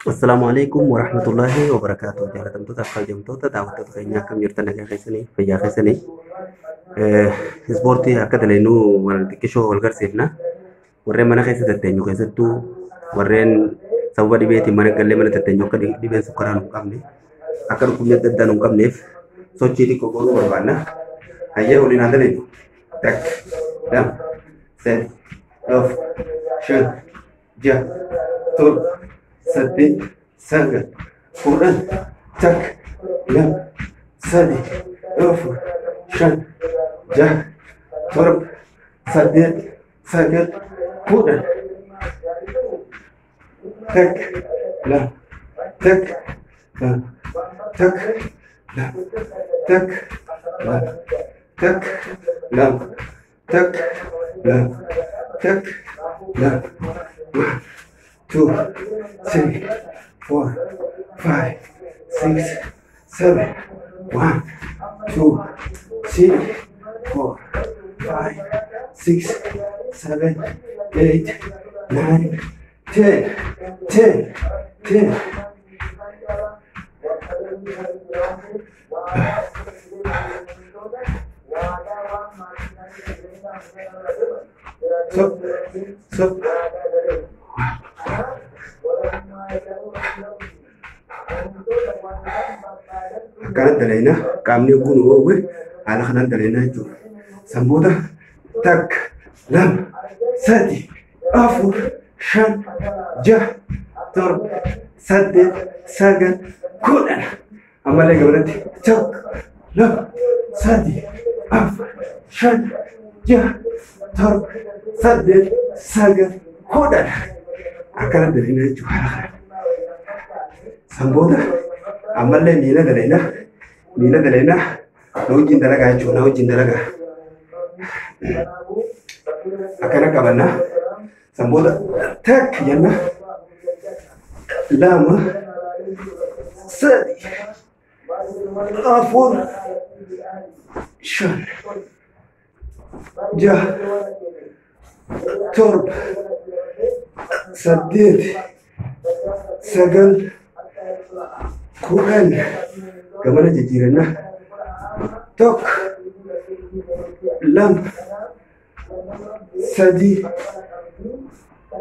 Assalaamu alaikum warahmatullaahi wabarakaatuh. Jaalatamtoota fi kabajamtoota daawwattoota keenya, akkam jirtan? Nagaa keessanii, fayyaa keessanii? Ispoortii akka daleenuu wal xiqqishoo wal garsiifna. Warreen mana keessa tatteenyu, keessattuu warreen sababa dhibeetiin mana gallee mana tatteenyu, akka dhibeen sukkaraa nu hin qabne, akka dhukkubni adda addaa nu hin qabneef sochii xiqqoo goonuu barbaanna. Hayyee, waliin haa daleenyu. Takka, lama, sadi, afur, shan, ja'a, torba, saddeet, sagal, 10. Takka, lama, sadi, afur, shan, ja'a, torba, saddeet, sagal, 10. Takka, lama, takka, lama, takka, lama, takka, lama, takka, lama, takka, lama, takka, lama. One, two, three, four, five, six, seven. One, two, three, four, five, six, seven, eight, nine, 10, 10, 10. So, so. Akkanatti dalaynaa, qaamni hogguu nu oowwe haala kanaan dalaynaa jechuudha. San booda takka, lama, sadi, afur, shan, jaha, torba, saddeet, sagal, 10. Ammallee gabaratti tokko, lama, sadi, afur, shan, jaha, torba, saddeet, sagal, 10. Akkanatti dalaynaa jechuudha haala kanaan. San booda ammallee miila dalaynaa, miila dalaynaa, na wajjin dalagaa jechuudha, na wajjin dalagaa. Akkana qabannaa. San booda takka jenna, lama, sadi, afur, shan, jaha, torba, saddeet, sagal, 10. Gamana jijjiirannaa. Tokko, lama, sadi,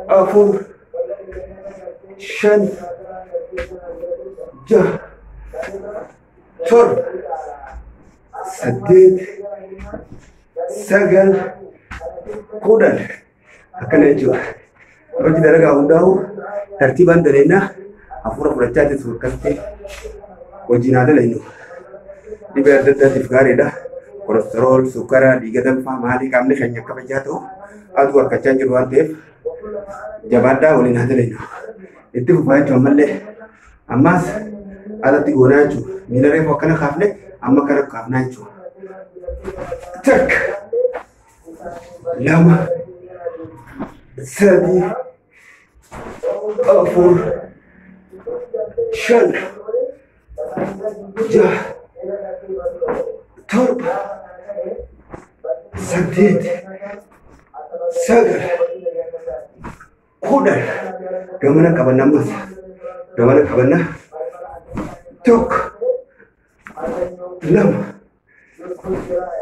afur, shan, jaha, torba, saddeet, sagal, 10. Akkana jechuudha. Hojii dalagaa hundaa'u tartiibaan dalaynaa, hafuura fudhachaa jirtu akkasitti wajjin haa dalaynu. Dhibee adda addaatiif gaariidha. Kolesterool, sukkara, dhiiga danfaa, maalii, qaamni keenya akka fayyaa ta'u aduu harkachaa jiru waan ta'eef jabaadhaa, waliin haa dalaynu. Itti fufaa jechuun ammallee ammaas alatti goonaa jechuudha. Miila reefu akkana kaafne, amma akkana kaafnaa jechuudha. Takka, lama, sadi, afur, shan, jaha, torba, saddeet, sagal, 10. Gamana qabanna ammas. Gamana qabanna. Tokko, lama,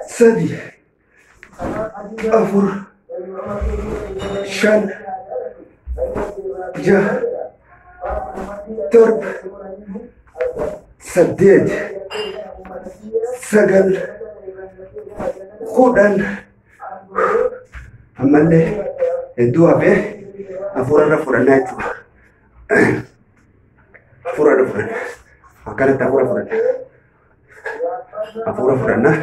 sadi, afur, shan, jaha, torba, saddeet, sagal, 10. Ammallee hedduu hafee hafuura irra fudhannaa jechuudha. Hafuura irra fudhanna. Akkanatti hafuura fudhanna. Hafuura fudhannaa.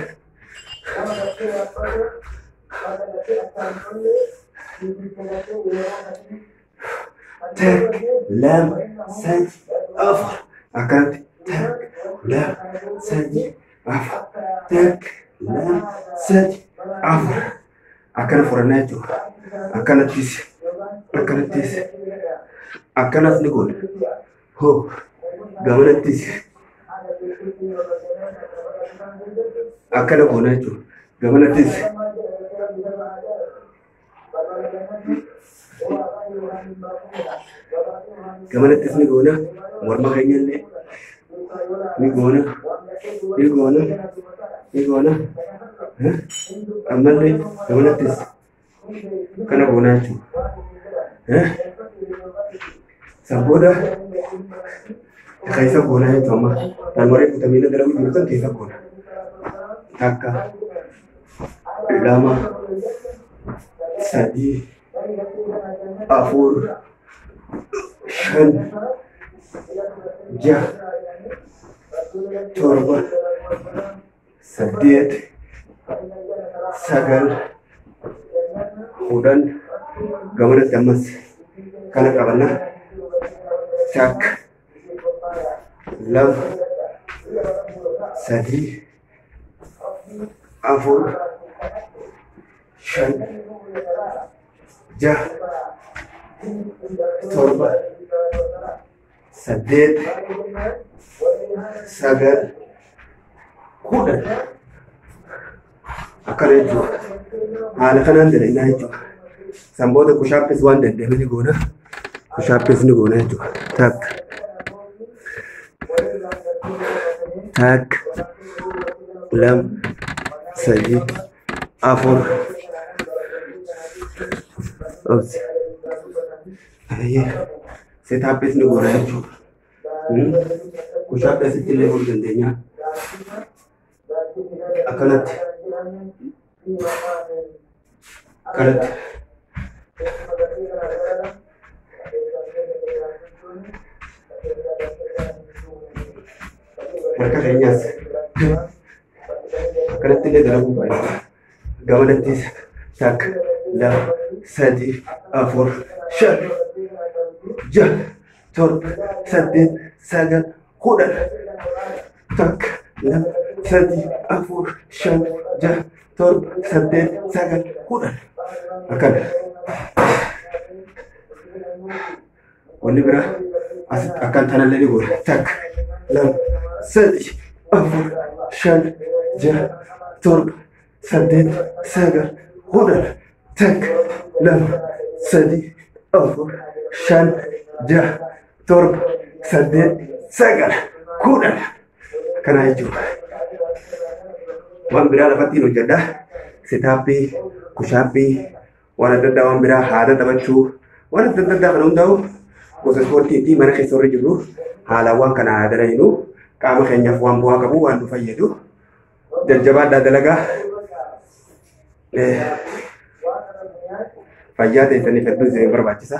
Takka, lama, sadi, afur. Akkanatti takka, lama, sadi, afur. Takka, lama, sadi, afur. Akkana fudhannaa jechuudha. Akkanattis, akkanattis, akkanas ni goona. Hoo, gamanattis akkana goona jechuudha. Gamanattis. Gamanattis ni goona. Morma keenya illee ni goona. Ni goona. Ni goona. Ammallee gamanattis kana goona jechuudha. San booda keessa goona jechuudha amma. Talmaree kutamiina dalaguu jiru san keessa goona. 1, 2, 3, 4, 5, 6, 7, 8, 9, 10. Gamanatti ammas kana qabanna. 1, 2, 3, 4, 5, 6, 7, 8, 9, 10. Akkana jechuudha. Haala kanaan dalagnaa jechuudha. San booda push-ups waan danda'ame ni goona. Push-ups ni goona jechuudha. 1, 2, 3, 4. Obsi. Sit-ups ni goona jechuudha. Push-ups illee godhuu dandeenya. Akkanatti. Akkanatti. Harka keenyas akkanatti illee dalaguu baay'ee. Gamanattis 1, 2, 3, 4, 5, 6, 7, 8, 9, 10. 1, 2, 3, 4, 5, 6, 7, 8, 9, 10. Akkana. Wanni biraa asitti akkan tanallee ni goona. 1, 2, 3, 4, 5, 6, 7, 8, 9, 10. 1, 2, 3, 4, 5, 6, 7, 8, 9, 10. Akkana jechuudha. Waan biraa lafatti hin hojjedha. Sit-upii, push-upii, waan adda addaa waan biraa haada taphachuu, waan adda addaa kana hundaa'u gosa ispoortiitii mana keessa warri jirru haalawwan kana haa dalagnu qaama keenyaaf waan bu'aa qabu waan nu fayyadu jajjabaadhaa dalagaa. Fayyaa ta'eessaniif hedduu isin barbaachisa.